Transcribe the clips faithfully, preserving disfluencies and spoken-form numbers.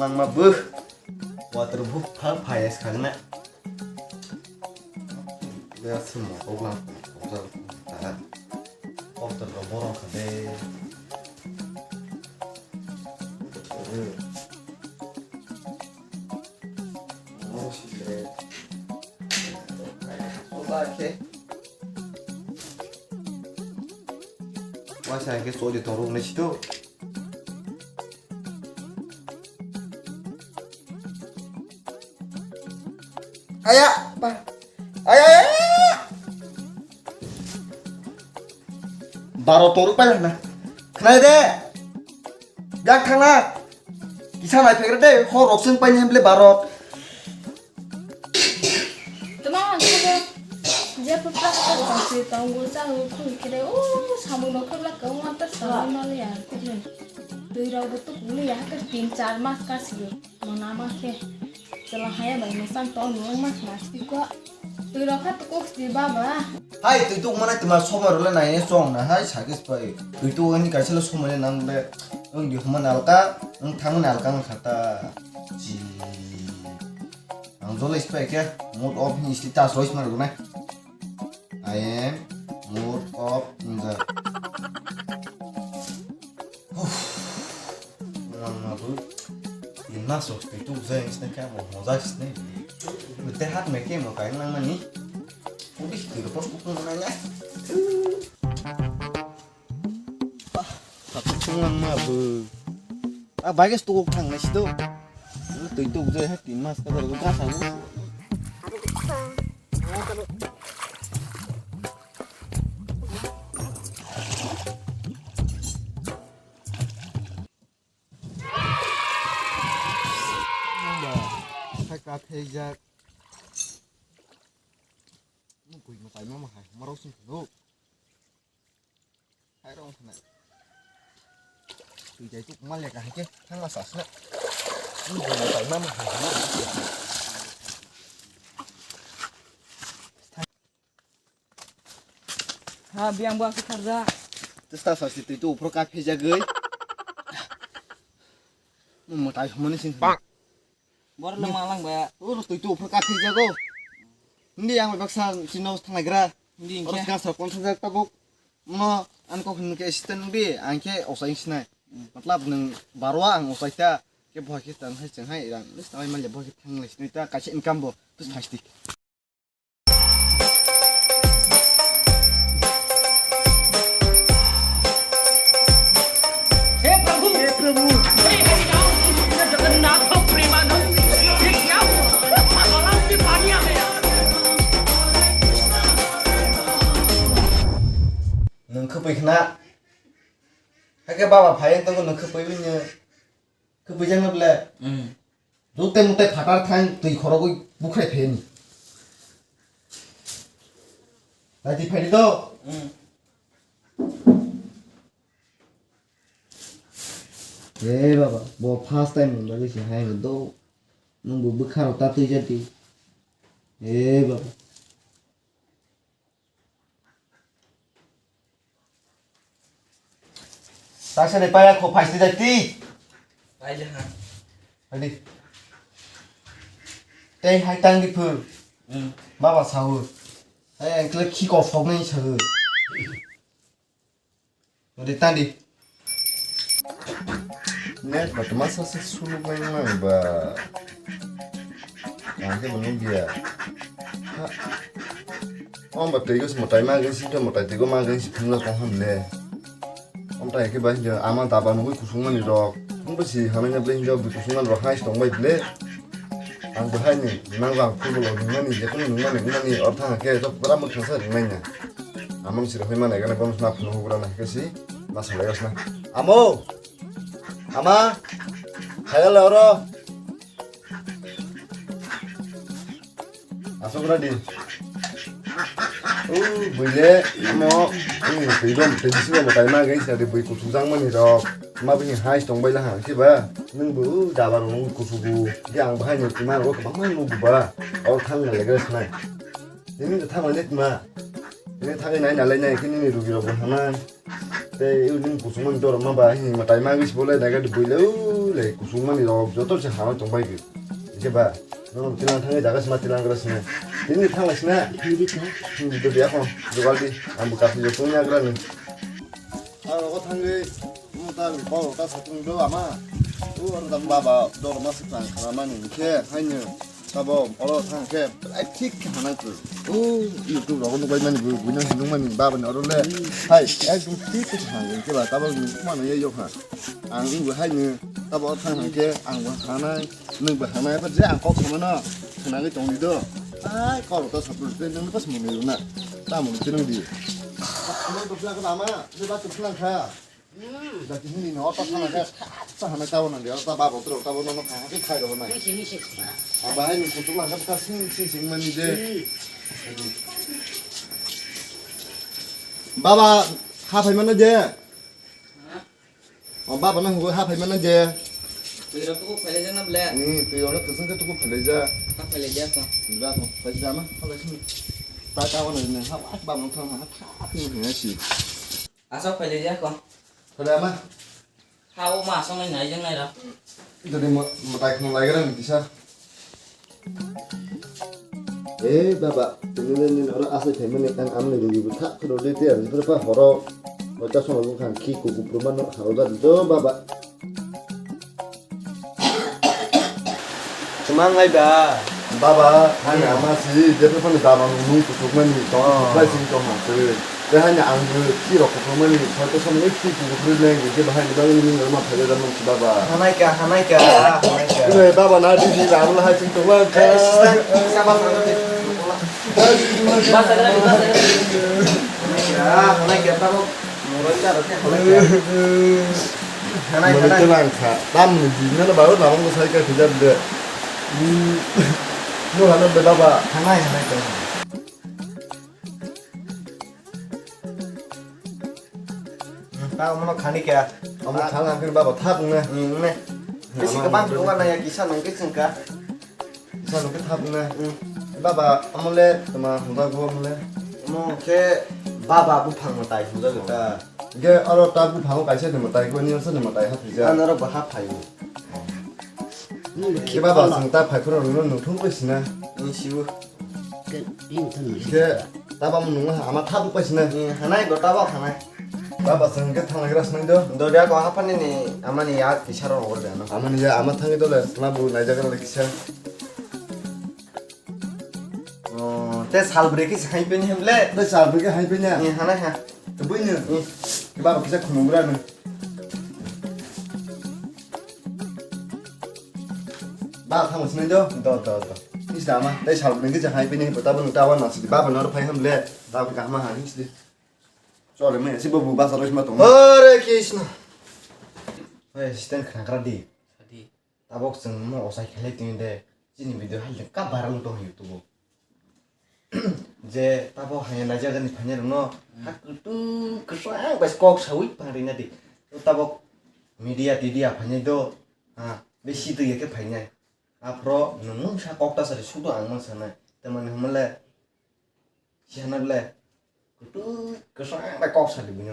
Langma bwk. Water bwk pha pha es khagna. Ya simo kok lang. Kok lang borok khade. Waisa ke sodi torok ne sito. Aya, ba. Aya, aya, aya. Baro torok pai na. Khnai de. Yak thangna. Kisa nai phekre de. Hor rok sing pai ni hemble baro. Tama ang khe je putla ka tong si tong go sa hu khu khe de. O samung no khobla ka wa ta sa ma le ya. Twi rok bo tu kuli ya ka tin char mas ka si. Mona ma khe. Chwla haya bai mwsang tong nung ma khna si ko. Twi rok kha tukuk si baba. Hai twi tuk mana tuma somoi role nai ne chong na hai sagis pai. Twi tuk ani kaisa le somoi le nang le. Ang di huma nalka, ang thang nalka ang khata. Ji. Ang jole ispai khe mood off ni status roi sma rwnai. I am mood off in the. Uff. Nang ma bu. Inna so tu tu zai isna kya mo moza isna. Te hat me ke mo kai nang mani. Ubi ki ko pos ko mo nang. Hapsung langma bo. A bages tukuk thangnai sido. Twi tuk je ha tin mas ka dor ga sa. Hai ka thei jak. Mo koi mo tai mo hai. Mo rok sing no. Hai rong khna. Twi jai tuk mal ya ka hai ke thang la sas na. Ni bo na tai ma ma ha na. Ha biang bo aku kharja. Testa sas twi tu pro ka phe ja gei. Mo mo tai mo ni sing. Bor le ma lang ba. Ur twi tu pro ka phe ja go. Ndi ang baksa sino thangai gra. Ndi Oro ke. Sika sa kon sa tabuk. Mo an ko hin ke assistant bi ang ke osai sinai. Matlab nung barwa ang osai ta ke bhoi ke tan hai chang hai rang. Nis tai mal bhoi ke thang le sinai ta kaisa income bo. Tu plastic. हे प्रभु, हे प्रभु, हे हरि राम कृष्ण जगन्नाथ प्रेमानंद, ये क्या हुआ? गलाव से पानी आ गया। Nwng khwpwi khna. Hakhe baba phai wng tongo nwng khwpwi bini. Khwpwi jang ble. Hmm. Dute mute phatar thang twi khorogwi bukhrai pheni. Dati phai do. Hmm. Eh baba, bo first time nungba se hai do. Nungbo bwkharo ta twi jati. Eh baba. Taksa de paya kho phaiste jai ti. Paile ha. Hadi. Tei hai tang di phur. Hmm. Baba sahu. Hai ang kle khi ko phok nai sahu. Hadi tang di. Net ba tma sa se sulu mai mai ba. Ang khe bo nukya. Ha. O ba twi go se mwtai ma gwi si, mwtai twi go ma gwi si phunla tong ham le. Omtai khe ba hinjo ama daba nugwi kusung mani rok. Phung bwsi hamya ble hinjo bwswk kusung mani rok hai tong bai ble. Ang bo hai ni nang rang phul bo nung mani, je kunu nung mani, nung mani or thang khe to pura mwkhang sa ring nai na. Amang siro hai mani gana bono na phunu hubra na khe si ma sa lai na. Amo! Ama! Hai le oro! Asok radi. Uh, buile, amo, ini, twi dom, twi bisi dom, tai ma geng sadi bui kuchuk jang mani rok. Ma bini hai tong bai la ha, kiba? Nung bu, uh, daba rok nung kuchuk bu. Di ang bahai ni twi ma rok, ba ma nung bu ba. Or thang na legre snai. Ini thang na net ma. Ini thang nai na lai nai, kini ni rugi rok bu hana. Tei, uh, nung kuchuk mani dor ma ba, ini ma tai ma geng si bole, daga di buile, uh. Le kusung mani rok joto se hamai tong bai bi. Je ba, no tilang thangwi jaga sima tilang gra sina. Tini thang sina. Hindi ka? Hindi do dia kon. Jugal di. Ambu kapi jo tungnya gra ni. Aro ko thangwi, mo ta ko ta satung do ama. U aro dam baba dor ma sitang khala mani khe haino. Tabo oro thang khe belai thik khe hanai kwrwi. O YouTube rogo nukbai mani bo, buino hinung mani baba ni oro le. Hmm. Hai, ekdom thik khe hanai khe ba, tabo ni mano ye yok ha. Ang bo hai ni, tabo oro thang khe ang bo hanai, nwng bo hanai, ba je ang kok samano, khnagwi tongdi do. Ai, kok ta sapru, nwng pas mwnwi rwna. Tamo ni tinung di. Ano to phla ka ama, je ba to phla kha. Hmm. Da tini ni no ta sana ka, ta hana ka wona de, ta babo tro, ta bono no kha, ka khai ro na. Misi, misi. Aba hai ni kutu la ka ta sing, sing, sing mani je. Hmm. Baba, ha phai mana je? Ha? O baba na hu ha phai mana je? Twi rok tuku phai le jana ble. Hmm, twi rok tuku phai le ja. Ha phai le ja ko. Ja ko, phai ja ma, ha le sing. Ta ka wona ne, ha, ha, baba no thang, ha, ha, ha, ha, si. Asok phai le ja ko. Phai le ma. Ha, o ma asok nai nai jeng nai ra. Doni mo-, mwtai khno lai gra ni kisa. Eh, baba, tini le ni oro asai thai mani ang amni rugi bu thak khro de te ang khro pa horo. Oi ta sono bu khang khi ku ku pru ma no kharo da do baba. Chwmang ai ba? Baba, ani ama si, je phano daba nung kuchuk mani tong, Oh. Bai sing tong ha, twi. Tei haino ang bo khi rok kuphur mani, soi to samung khi kuphur nai, je bahai ni bagwi ni ma phai da man baba. Hanai ka, hanai ka, hanai ka. Twi baba na di di ram la hai sing tong lang ka. Eh, sista, sista, basa, basa. Basa, basa. Hanai ka, hanai ka, tamo. Muroi ka, hanai ka. Hanai, mani hanai. Telang kha, tam ni di na ba, na mo sai ka khijab de. Hmm. Mo hano be baba. Hanai, hanai, hanai. Hmm, ta omono khani kya? Omo khang ang khe baba thap ne. Hmm, ne. Bisi kebang dua na ya kisa nang ke sengka. Kisa nang ke thap ne. Hmm. Baba, omo le tama hunda go omo le. Omo khe baba buphang mwtai hunda go ta. Ge aro ta buphang kaisa de mwtai go ni sa de mwtai ha thija. Ano ro baha phayo. Ge baba sing ta phai phuro no nung thung ko sina. Ni siu. Ke, ini kan. Ke, tabo mung nungha, ama thabu paisina. Hmm, hanai go tabo hanai. Baba, sengke thanglagra sinai do. Do dia ko hapani ni, amani ya kisaro hor de no. Amani ya, ama thangi dole, sna bu nai jaga le kisa. Oh, te sal breki sai peni hemle. Te sal breki hai peni. Hmm, hanai ha. Te bui ni. Hmm. Ke baba kisa khunungra ni. Ba, thang sinai do? Do, do, do. Is da ma, dai sal nang kisa hai pini, bota bo ta wan nasi, ba, ba, nor phai ham le, ta ka ma ha, is di. Chole, me, si bo bu ba sa ro ma tong. Hare Krishna. Oi, sten khna kra di. Sadi. Tabok chwng mo osai khelai tini de, chini video hai le ka viral tong YouTube. Je tabo hai laijagani phainai rokno, hmm, ha kutu kwchang bai kok sawi pang rina di. To tabok media tidia phainai do, ha, besi twi khe phainai. Aphro nwng mungsa kok ta sari sudo ang mang sanai. Tamani hwnmale, si hwnna bwle, kutu kwchang bai kok sadi bini.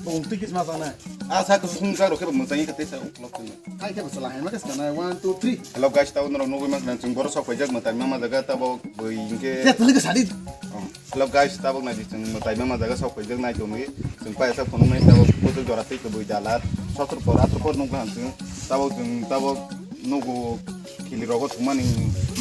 Bong twi kisma sana. A sa kusung sa rokhe ba mwchang khe tesa uklok twi. Hai khe ba sala hai ma khe sana one two three. Hello guys, tau norok nugui ma khna chwng boro sok paijak mwtai ma ma jaga tabo bui hinkhe. Te tuli ke sadi. Oh. Hello guys, tabok nai di chwng mwtai ma ma jaga sok paijak nai tongwi. Chwng paisa phunuk nai tabok kutu jora twi kubui dalar. Sotur por atur por nugui han chwng. Tabok chwng tabok nugu khili rogo thumani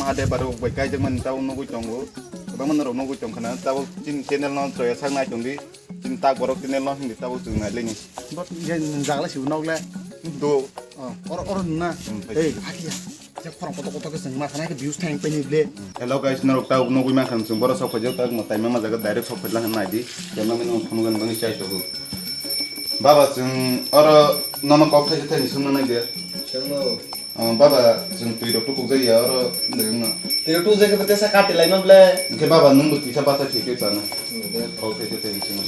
Mahadev barok bai kaijak mani tabok nugui tongo. Kwbangma norok nugui tong khna tabok chini channel no choya sak nai tongdi. Chini tak borok channel no hindi tabuk chwng nai leni. Bot ye nung jaga lai sibu nok le. Do. Oh, oro, oro nung na. Hmm, pai. Ei, haki ya. Je khorang kotor kotor ke seng ma sanai ke views thang pe ni ble. Hello guys, norok tabuk nugui mankha chwng boro sok phaijak tabuk mwtai ma ma jaga direct sok phaijak nai di. Kemma mino phone gan bangwi chai to. Baba chwng oro nono kok thai thai ni sumna nai de. Chwng no. Oh, baba, chwng twi rok tukuk jaya oro, nai wngno. Twi rok tukuk jaya khe tesa kati laima ble. Hwnkhe baba, nwng bo twisa bachai thwi khe chana. Hmm, de. Kok thai khe twi chwng.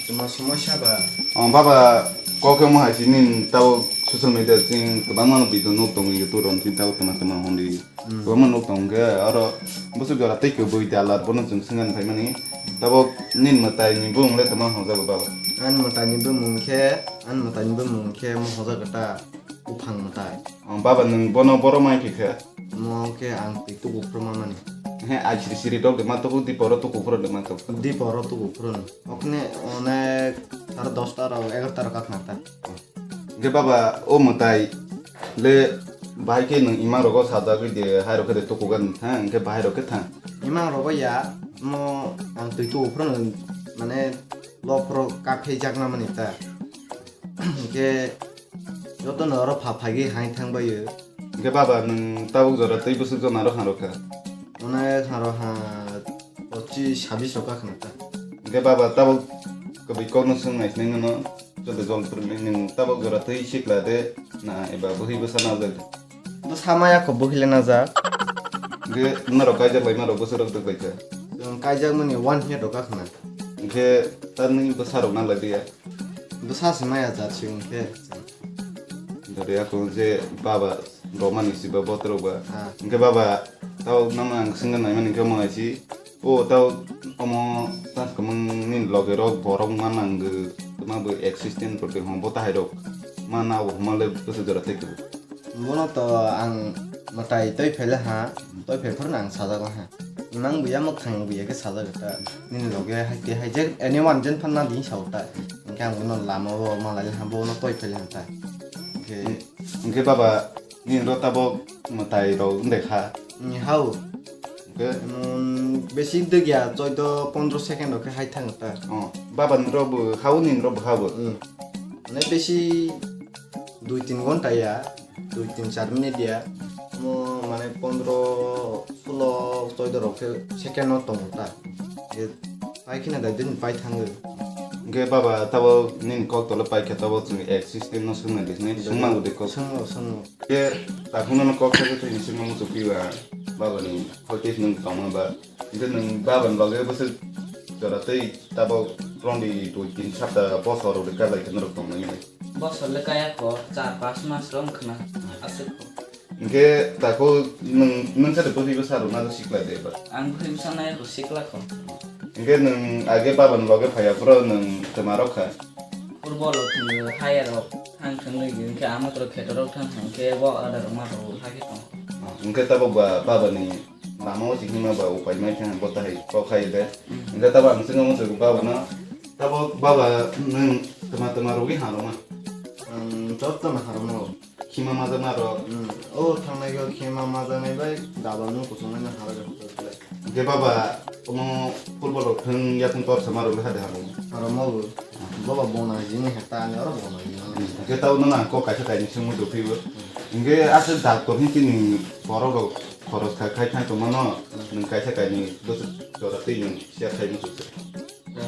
Chuma somosya ba. Oh, baba, Kok khe mo hai si nini tabuk social media ching kwbangma video nuk tongo, YouTube rok ching tabuk tama tama hwnwi. Hmm. Kwbangma nuk tongo khe oro bwswk jora tei kwbui dalar bono chwng swngna phaimani. Tabuk nini mwtai ni bumung le tama hwnjago baba? Ani mwtai ni bumung khe, ani mwtai ni bumung khe mo hwnjago ta Buphang Mwtai. Oh, baba nwng bono boro mai khe khe? Mo khe ang twi tuku phuru ma mani. He, ai siri siri dok de ma tuku, di poro tuku phuru de ma tuku. Di poro tuku phuru no. Okne onek tar dosta rok, egarota rok khna ta. Hwnkhe baba, o mwtai le bahai khe nwng imang rogo sajagwi de, hai rok khe de tukugan thang, hwnkhe bahai rok khe thang. Imang rogo ya, mo ang twi tuku phuru no, mane, lo phuru kak phai jakna mani ta. Hwnkhe joto no oro pha phai khe hai thang bai o. Hwnkhe baba, nwng tabuk jora tei bwswk jona rok hang rok kha? Onek hang rok ha pochis sabis rok kha khna ta. Hwnkhe baba, tabuk kwbui kok no swng nai sinai nono, joto jol phuru nwng tabuk jora tei sikla de na eba bwhwi bwsa na jak? Bwsa maya kho bwhwi le na jak. Hwnkhe norok kaijak lai ma rok bwswk rok dwk lai kha? Chwng kaijak mani one year rok kha khna. Hwnkhe ta nini bwsa rok na lai di ya? Bwsa se maya jat se wng khe. Dori ako je baba romani siba botorok ba. Ah. Hwnkhe baba tao nang ang swngna naimani khe mo hai si. O tao omo tang kwmwng ni loge rok borok ma nang gw, tma bo existence rok de hwn bo tahai rok. Ma na o homa le bwswk jora tei kwbui. Bono to ang mwtai twi phele ha, twi phai phuru ang sajago ha. Imang buya mwkhang buya khe sajak ta. Nini loge hai te hai je anyone jen phanna di sao ta. Hwnkhe ang bono lama o malai ha bono twi phele ha ta. Hwnkhe hwnkhe baba nini ro tabok mwtai rok wng de kha. Ni hao. Hwnkhe mm, besi degya choido pondro second rok khe hai thang ta. Oh, baba ni ro bo hao nini ro bo hao. Hmm. Mane besi dui tin ghonta ya, dui tin char minute ya, mo mane pondro, sulo, choido rok khe second no tongo ta. E, pai khina dai din pai thango. Hwnkhe baba tabo nini kok tolo pai khe tabo chwng existence no swngna di, nini swngma gudi kok. Swngno, swngno. Hwnkhe takhukno no kok khe twi swngma muchuk piwa baba ni hoi tei nwng tongma ba. Hwnkhe nwng baba ni bagwi bwswk jora tei tabo rondi dui tin sapta bosor rok de kalai khe norok tongmani. Bosor le kaya kho, char pas mas rok wngkha na, aswk kho. Hwnkhe takhu nwng, nwng sa de bwrwi bwsa rok na sikla de ba? Ang bwrwi bwsa nai kho, sikla kho. Hwnkhe nwng age baba ni loge phaiya phuru nwng twma rok kha? Football rok thwngwi haya rok thang thwngwi hwnkhe amo rok kheto rok thang thang khe bo ada rok ma rok hakhe tong. Hwnkhe tabo ba, baba ni lama o chihima ba upai mai khe bo tahai kok khai de. Hwnkhe tabo ang chwngno muchung baba no, tabo baba nwng twma twma rwgwi harwma? Ang joto no harwma o. Khima majakma rok? Hmm. O thangnai o khima majaknai bai dabal no kuchung nai harwgwi hotok khlai. Hwnkhe baba omo football rok thwng yakung tor sama rok le hade harwma? Harwma o. Baba bona jini heta ani oro bona jini. Hwnkhe tabo no ang kok kaisa kainwi swngwi tongphio. Hwnkhe aswk doctor ni chini borok rok khoros kha khai thang tongmano, nwng kaisa kainwi bwswk jora twi nwng share khai muchuk se.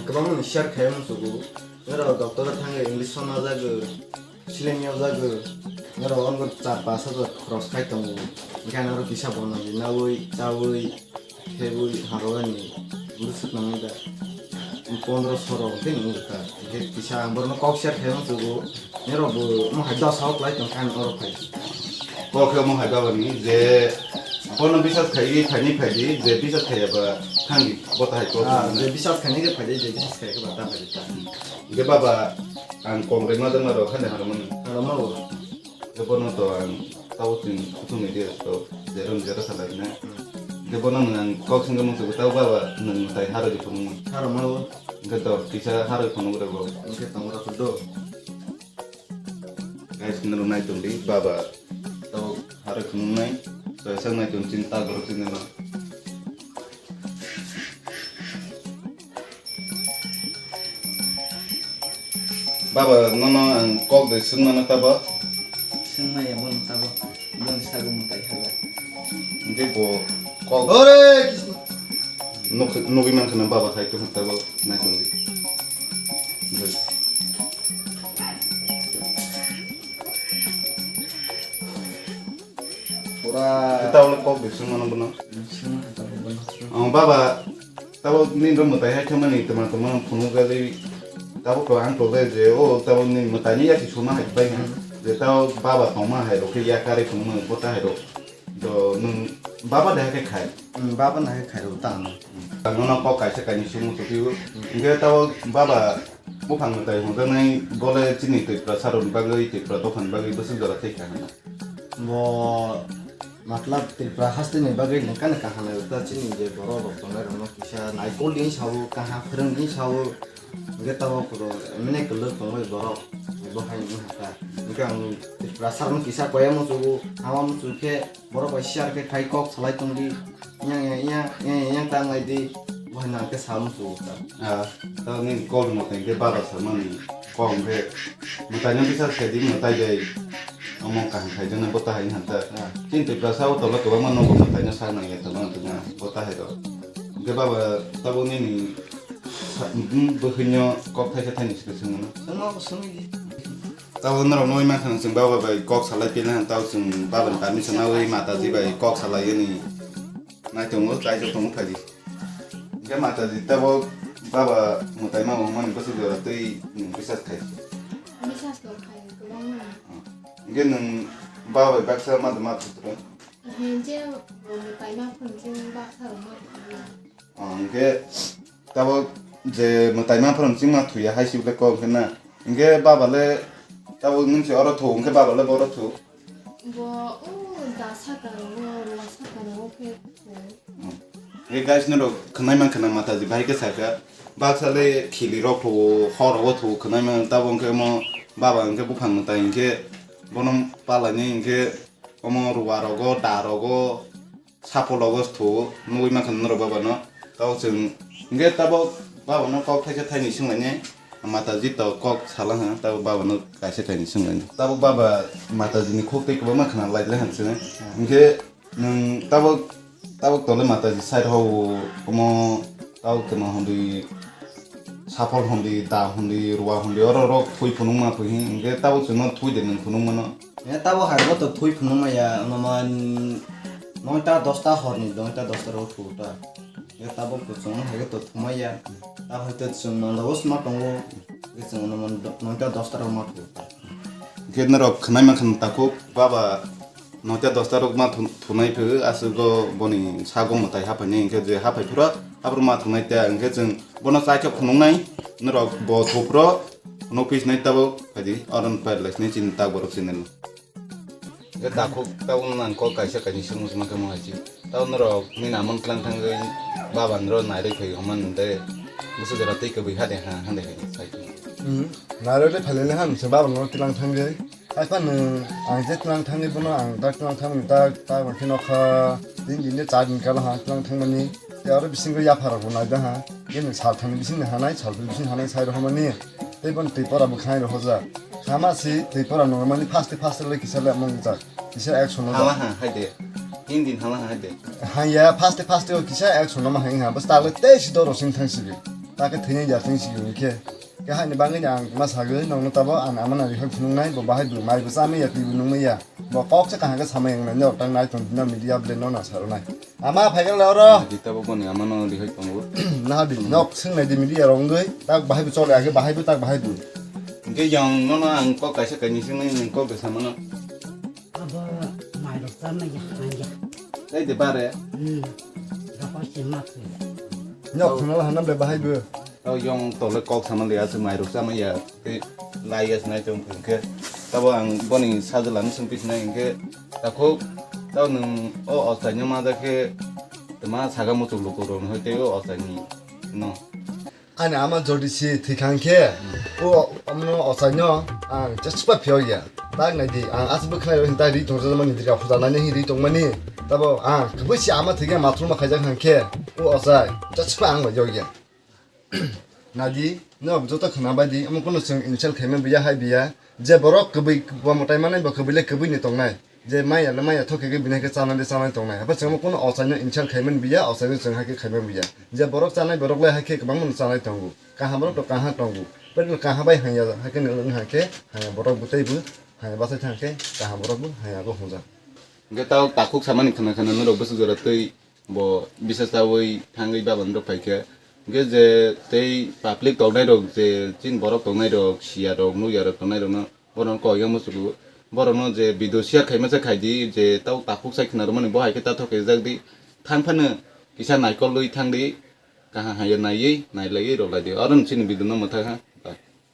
Kwbangma ni share khai muchugo. Norok doctor o thangwi injection najagwi, saline yojagwi. Norok ongo char pas hajar khoros khai tongo. Hwnkhe norok kisa bono di nawi, chawi, khebwi, harwani bwswk nangwi da. Pondro soro hwnkhe nung rwkha. Hwnkhe kisa ang borokno kok share khai muchugo. Norok bo omo hai dosa o klai tong kha, ang oro phai. Kok khe omo hai baba ni je bono bisas khai phaini phaidi, je bisas khaiya ba thangdi, bo ta hai kok. Ah, je bisas khaini khe phaidi, je bisas khaiya khe ba ta phaidi ta. Hwnkhe baba ang kok rwma dwma rok hande harmani. Harma bo. Hwnkhe bono to ang tabo chwng kuthumni de to jerom jera salai na. Hwnkhe bono nwng ang kok swngwi muchungo, tabo baba nwng mwtai harwi phunukma? Harma bo. Hwnkhe to kisa harwi phunuk rw bo. Hwnkhe tongo rw do. Guys, nini rw nai tongdi, baba to harwi phunuknai. To sak nai tong chini ta borok chini no. Baba, nono ang kok de swngmano tabo? Swngmaya bono tabo, boni sago mwtai hala. Hwnkhe bo kok. Ore Krishna. Nuk-, nugwi mankha na baba hai kwthang tabo, nai tongdi. Pura. Kita oleh kok de swngmano bono. Swngmano tabo bono. Ang baba, tabo nini ro mwtai hai thangmani twma twma phunuk gajai. Tabuk to ang tole je o tabuk ni mwtai ni yaki suma hai bai ha. Je tabuk baba tongma hai rok khe yakarwi tongma bota hai rok. To nwng baba de hai khe khai. Hmm, baba na hai khai rok tang. Ang no kok kaisa kaini sung muchuk phio. Hingke tabuk baba buphang mwtai hwnjaknai bole chini Tripura saroni bagwi Tripura dophani bagwi bwswk jora thai kha hwnna. Bo matlab Tripura hasteni bagwi nangkha nangkha hwnwi ta chini je borok rok tongnai rokno kisa naikolni sao, kaham phwrwngni sao, hingke tabuk kudo emne kwlwk tongwi borok bo hai wngkha. Hingke ang Tripura sarno kisa koya muchugo, hama muchuk khe borok bai share khe khai kok salai tongdi. Yang, yang, yang, yang, yang tang lai di. Bo hai nang khe sa muchuk ta. Ah, ta ni kok mo teng khe baba sa mani. Kok hwnkhe mwtai no bisa se di mwtai dei. Omo kaham khai jana bo ta hai han ta. Ah. Chin Tripura sa o tola kwbangma nogo mwtai no sa nang ya ta bang tong na bo ta hai ro. Hwnkhe baba tabuk nini sa-, mm, bwkhwinyo kok thaisa thaini swkhe swngmano. Swngma bo swngwi di. Tabuk norok nugwi mankha chwng baba bai kok salai pili han tabuk chwng baba ni permission nawi Mataji bai kok salai yani. Nai tongo, kaijak tongo phaidi. Hingke Mataji tabuk baba mwtai ma wngmani bwswk jora twi nwng bisas khai. Bisas tong khai kwbangma. Hingke nwng baba bai baksa ma ma thutra. He je bo mwtai ma phone je baksa rok ma thutra. Hingke tabuk je mwtai ma phone chingma thuya hai sibole kok hingke na. Hingke baba le tabuk nwng se oro thu hingke baba le boro thu. Bo o da saka ro, rwa saka ro khe. Hwnkhe guys, norok khwnai mankha na Mataji bahai khe sakha, baksa le khili rok thuo, hor rogo thuo khwnai man, tabuk hwnkhe omo baba hwnkhe buphang mwtai hwnkhe bono palaini hwnkhe omo rwa rogo, da rogo, Sapo logo thuo, nugwi mankha norok baba no. Tao chwng, hingke tabuk baba no kok thaisa thaini swnglaini, Mataji to kok sala ha, tabuk baba no kaisa thaini swnglaini. Tabuk baba Mataji ni khuk tei kwbangma khna lai lai han chwng. Hingke nwng tabuk, tabuk tole Mataji side ho omo tao temo hwnwi, saphol hwnwi, da hwnwi, ruwa hwnwi, oro rok thui phunukma phi hing, hingke tabuk chwngno thui de nwng phunukmano. E tabuk hai bo to thui phunukma ya, onoman noita dosta horni, noita dosta rok thu ta. E tabuk to chwngno hai to thumai ya. Ta hai to chwng mangda bo sma tongo. E chwng onoman noita dosta rok ma thu ta. Hingke norok khwnai mankha takhuk baba noita dosta rok ma thu-, thunai phi aswk go boni sago mwtai haphaini hingke je haphai phuru aphuru ma thunai ta hingke chwng bono chaithok phunuknai norok bo thuphuru phunuk phi sinai tabuk phaidi oron pailai sinai chini tak borok channel. Hingke takhuk tabuk nang kok kaisa kaini sung sung khe mo hai chi. Tao norok nini amon tlang thangwi baba norok nairwi phai hwnmani de bwswk jora tei kwbwi ha de ha hande hai sai. Hmm. Nairwi de phailele han se baba norok tlang thangwi. Hai phano ang je tlang thangwi bono ang tak tlang thangmani tak tak hwnkhe nokha tin din de char din kalo ha tlang thangmani. Tei oro bisingo yapharok bo naida ha. Bini sal thani bising hanai, sal bising hanai sai rohormani. Tei bono twi pora bo khai rohorjak. Khama si twi pora nungmani first first le kisa le mung jak. Kisa action no. Hala ha, hai de. Tin din hala ha, hai de. Ha ya, first first o kisa action no ma hang ha. Bas ta le tei si doro sing thang sigi. Ta khe thini ya thang sigi ni khe. Khe hai ni bangwi ni ang ma sagwi nong no tabo ang ama na rihoi phunung nai bo bahai bo mai bo chami ya twi bo nung ya. Bo kok se kaham khe samai ang nai no tang nai tong dino media ble no na saro nai. Ama phaigal le oro. Di tabuk boni ama no rihoi tongo. Naha di nok sing nai di media rong dui. Tak bahai bu chole age bahai bu tak bahai bu. Hingke yang no no ang kok kaisa kaini sing nai nang kok de sama no. Abo mai rok ta mai ya mai ya. Tei de bare. Hmm. Gapa se mak se. Nok khna la hanam le bahai bu. Tao yong tole kok sama le aswk mai rok sama ya. Tei lai ya sinai tong khe. Tabo ang boni sajwlani sung pisinai hingke. Takhuk tao nwng o ochai no ma da khe tma saga muchuk luku rok hoi tei o ochai ni no. Ani ama jodi si thwi kha hingkhe o amno ochai no ang chaspa phiyok ya. Tak nai di ang aswk bwkhlai rok hinta ri tong jani dira huda nai ri tong mani. Tabo ang kwbwi si ama thwi khe mathuma khaijak hingkhe o ochai chaspa ang bai yok ya. Nadi, norok joto khna bai di, omo kunu chwng insult khaimani buya hai biya. Je borok kwbwi bo mwtai manai bo kwbwi le kwbwi ni tongnai. Je maya le maya thok khe bini hai khe chanai le chanai tongnai. Haphai chwng omo kunu ochai no insult khaimani buya, ochai no chwng hai khe khaimani buya. Je borok chanai borok le hai khe kwbangma no chanai tongo. Kaham borok to kaham tongo. Pero kaham bai hanya hai khe no wng hai khe hanya borok bo tei bo hanya bachai thang khe kaham borok bo hanya bo hwnjak. Hingke tao takhuk samani khna khna norok bwswk jora twi Bo bisa chaui thangwi baba norok phaikhe, Hwnkhe je tei public tongnai rok, je chini borok tongnai rok, siya rok, nukya rok tongnai rok no, borok no koi ya muchungo. Borok no je video share khai masa khai di, je tau takhuk sai khna rwmani bo hai khe ta thok khe jak di. Thang phano kisa naikolwi thang di. Kaham hai naiwi, nailaiwi rwlai di. Oro no chini video no mwthang ha.